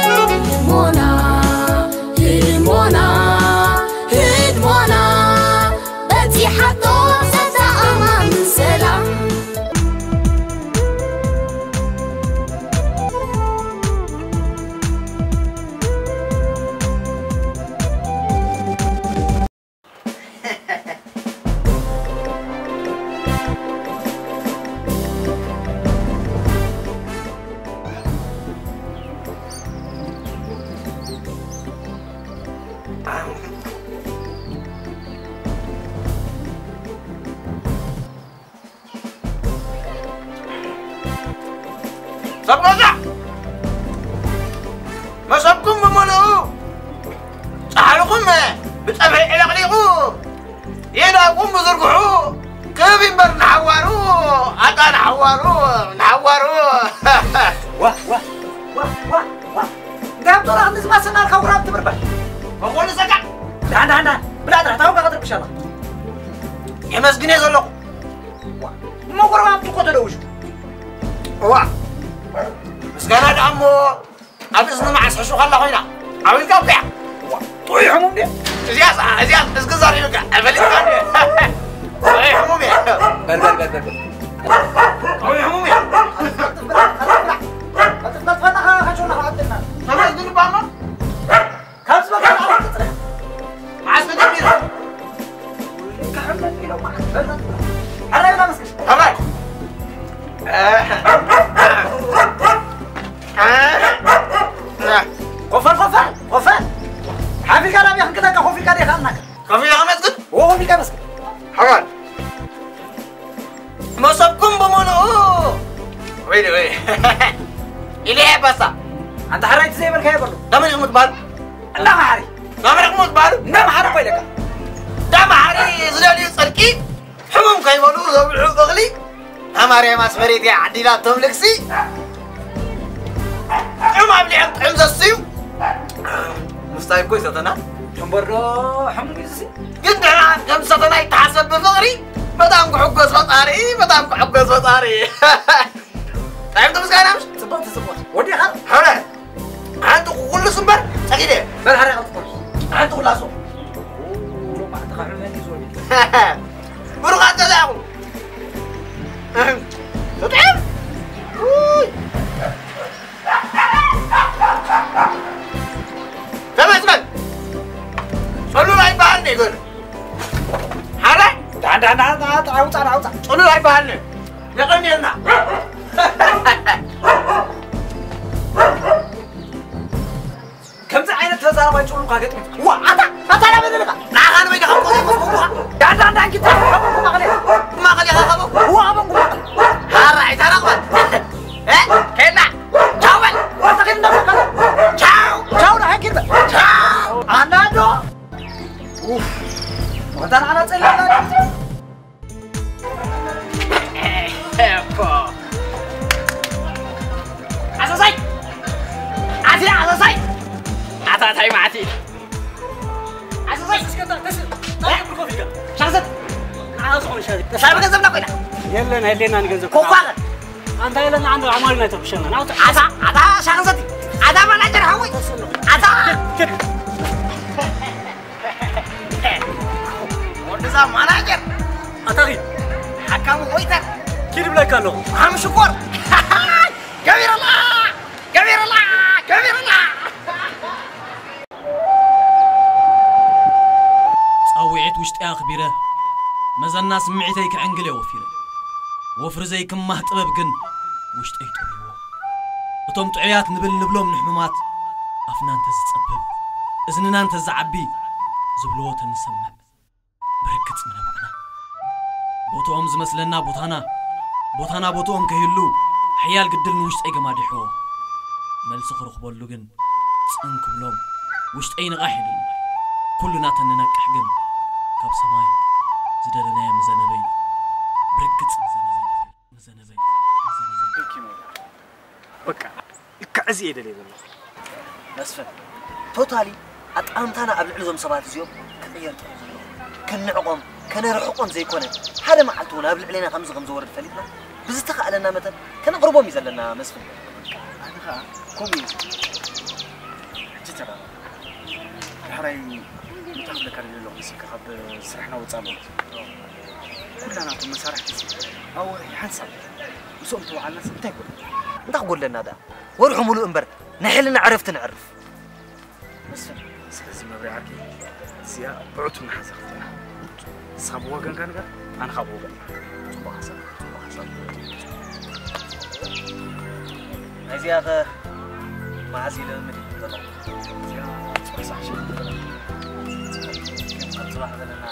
ህድሞና፣ ህድሞና፣ ህድሞና፣ በጺሓቶ ሰታ ኣማን ሰላም። ሰብ ገዛ፣ መሶብኩም ብምሉኡ፣ ጻሕልኹም ብጸብሒ ዕለቕሊቑ፣ የእዳውኩም ብዝርግሑ፣ ክብ ይንበር ንሓዋሩ፣ ኣታ ንሓዋሩ፣ ንሓዋሩ። ዋ፣ ዋ፣ ዋ፣ ዋ፣ ዋ። እንታይ ኣምጾ ደኣ ክንዲ ዝባሰና ኢልካ ውራብ ትብርበር? መኾኑ ሰካ። ዳን፣ ዳን፣ ዳን። ብላ ጥራሕ፣ ታውካ ክትርብሽ ኣላ። የመስግን እየ ዘለኹ። ዋ፣ እሞ ጎረባብቲ እኮ ተደውሹ። ዋ፣ ምስጋና ደኣ እሞ ኣብ እዝኒ መዓስ ሕሹ ከላ ኮይና። ዓው ኢልካ እኮ እያ። ዋ፣ ጥዑይ ሕሙም ድየ? እዚኣ፣ እዚኣ እስኪ ዘሪብካ፣ ኣይፈልጥካን ድየ? ጥዑይ ሕሙም እየ። በል፣ በል፣ በል፣ በል፣ በል። ጥዑይ ሕሙም እየ። ተመስግን እባ እሞ። ካብ ዝበልካ ንዓኻ ትጽንሕ። መዓስ ተጀሚሩ? ክሕመኒ ኢሎም መዓት በልና። ሕራይ ኢልና መስግን። ሕራይ። ኮፈል፣ ኮፈል፣ ኮፈል። ሓፊልካ ናብ የኽንክተካ ኮፍ ኢልካ ዲኻ እናካ? ኮፍ ኢልካ መስግን? ኦ፣ ኮፍ ኢልካ መስግን። ሕራይ። መሶብኩም ብምሉኡ። ወይ፣ ወይ። ኢለ ባሳ። ኣንታ ሕራይ እቲ ዘይበልካዮ በሎ። ከመይ ኢኹም ትበሃሉ? እንዳ መሓሪ። ከመይ ኢኹም ትበሃሉ? እንዳ መሓሪ እኮ ኢለካ። እንዳ መሓሪ ዝደልዩ ጸድቂ፣ ሕሙም ከይበሉ ዘብልዑ እኽሊ፣ እታ ማርያም ኣስመሬት እያ ዓዲላቶም ልግሲ። ጥዑም ኣብሊዖም ጥዑም ዘስትዩ። ምስታይ እኮ ይሰተና። ሕምበር ዶ ሕሙም እዩ ዝሲ? ግን ደህና ከም ዝሰተና ይተሓሰብ ብፍቕሪ። በጣም ክሕጎስ ፈጣሪ፣ በጣም ክሕጎስ ፈጣሪ። ጥዕምቲ ምስጋና ምሽ? ጽብቕቲ ጽብቕቲ። ወዲኻ? ሕረ። ሓንቲ ኩሉ ስምበር ጸጊደ። በል ሓረ ቀልጥፎ። ሓንቲ ኩላሶ። ሎማዕቲ ካብ ሕመኒ ዝወዲ። ብሩኻት ገዛኹም። ትጥዕም? ውይ። ተመስገን። ጽሉል ኣይበሃልን እዩ ግን። ሓረ? ዳ፣ ዳ፣ ዳ፣ ዳ፣ ዳ፣ ኣውጻ፣ ዳ፣ ኣውጻ። ጽሉል ኣይበሃልን እዩ። የቐንየልና። ከምዚ ዓይነት ተዛራባይ ጭሩምካ ገጥሚት። ዋ፣ ኣታ፣ ኣታ፣ ላበ ዘለካ። ንዓኻ ንበይካ ከም ቆዘ ይመስለካ። ዳንዳ፣ ዳንዳ፣ እንኪ፣ ተረፍ፣ ከም ማእኸል ኢኻ። ማእኸል ኢኻ፣ ካብ። ዋ፣ ኣበንኩ ማእኸል። ሃራ፣ ኣይታረቕበል። እ? ከይድና። ቻው በል። ኣታ፣ ከይድ እንዳበልካ። ቻው። ቻው፣ ንዓይ ከይድ በል። ቻው። ኣናዶ። ኡፍ። ወታ ንዓና ጸሊእና። ዓሰሳይ! ኣቲ ዓሰሳይ! ኣታ ታይ ማዕቲ! ዓሰሳይ! እስከ ታ-፣ ተስ-፣ ታይ ክብልኮ ፊጋ? ሻርሰት! ንዓ ዝኾነ ሻርሰት። ሻርሰት ገንዘብና ኮይና። የለን፣ የለና ንገንዘብ። ኮኳ! ኣንታ የለና፣ ኣንዶ ኣማሪና ተብሸና። ናውታ። ኣታ፣ ኣታ ሻርሰት! ኣታ ማናጀር ሓወይ! ኣታ! ወድዛ ማናጀር ኣታኺ ሓካሙ ወይተር ኪድ ብለካ ኣለኹ። ሓም ሽኮር ገቢረላ ገቢረላ ገቢረላ። ጻውዒት ውሽጠይ ኣኽቢረ፣ መዘና ስምዒተይ ክዕንግል እየ ወፊረ። ወፍሪ ዘይክማህ ጥበብ ግን ውሽጠይ ጠውይዎ። እቶም ጥዑያት ንብል ንብሎም ንሕሙማት፣ ኣፍና እንተዝጸብብ፣ እዝንና እንተዝዓቢ ዝብልዎ ተንሰምዕ፣ ብርግጽ ምነባዕና። ቦትኦም ዝመስለና ቦታና፣ ቦታና ቦትኦም ከይህሉ፣ ሓያል ግድል ንውሽጠይ ገማዲሕዎ። መልሲ ክረኽበሉ ግን ጽን ክብሎም፣ ውሽጠይ ንቓሕ ኢሉ። ኩልና ተንነቅሕ ግን፣ ካብ ሰማይ ዝደለናዮ ምዘነበ ኢሉ። ብርግጽ ምዘነበ ኢሉ። ምዘነበ ኢሉ። ምዘነበ ኢሉ። በቃ፣ ልክዕ እዚ እየ ደልየ ዘለኹ። መስፍን፣ ቶታሊ ኣጠማምታና ኣብ ልዕሊ እዞም ሰባት እዚኦም ክቕየር ጥራሕ እዩ ዘለዎ። ክንዕቖም፣ ከነርሕቖም ዘይኮነ፣ ሓደ መዓልቲ እውን ኣብ ልዕሌና ከምዚ ከም ዝወርድ ፈሊጥና፣ ብዝተኻእለና መጠን ከነቕርቦም እዩ ዘለና መስፍን። ከምኡ እዩ። ሕጂ ተረጋጋ። ዳሕራይ እንታይ ክብለካ ደልየ ኣለኹ መሲልካ፣ ካብ ስራሕና ወፃእ ኣለኹ። ኩላና እቶም መሳርሕቲ ሲ ኣብ ወርሒ ሓንሳብ ምስኦም ተወዓልናስ እንታይ ይጎድል? እንታይ ክጎድለና ደኣ? ወርሑ ሙሉእ እምበር ናይ ሕልና ዕረፍቲ ነዕርፍ። መስፍን፣ ስለዚ መብርያ ዓርከይ፣ እዚኣ ብዕቱብ ንሓዛ ክትብላ። ንስኻ ብወገንካ ንበር፣ ኣነ ኻብ ወገን። ጽቡቕ ሓሳብ፣ ጽቡቕ ሓሳብ። ናይዚኣ ኸ መዓዝ ኢለ መዲብ ዘለኹ? እዚኣ ጽባሕ ሰዓት ሽዱሽተ። ኣብ ጽባሕ ዘለና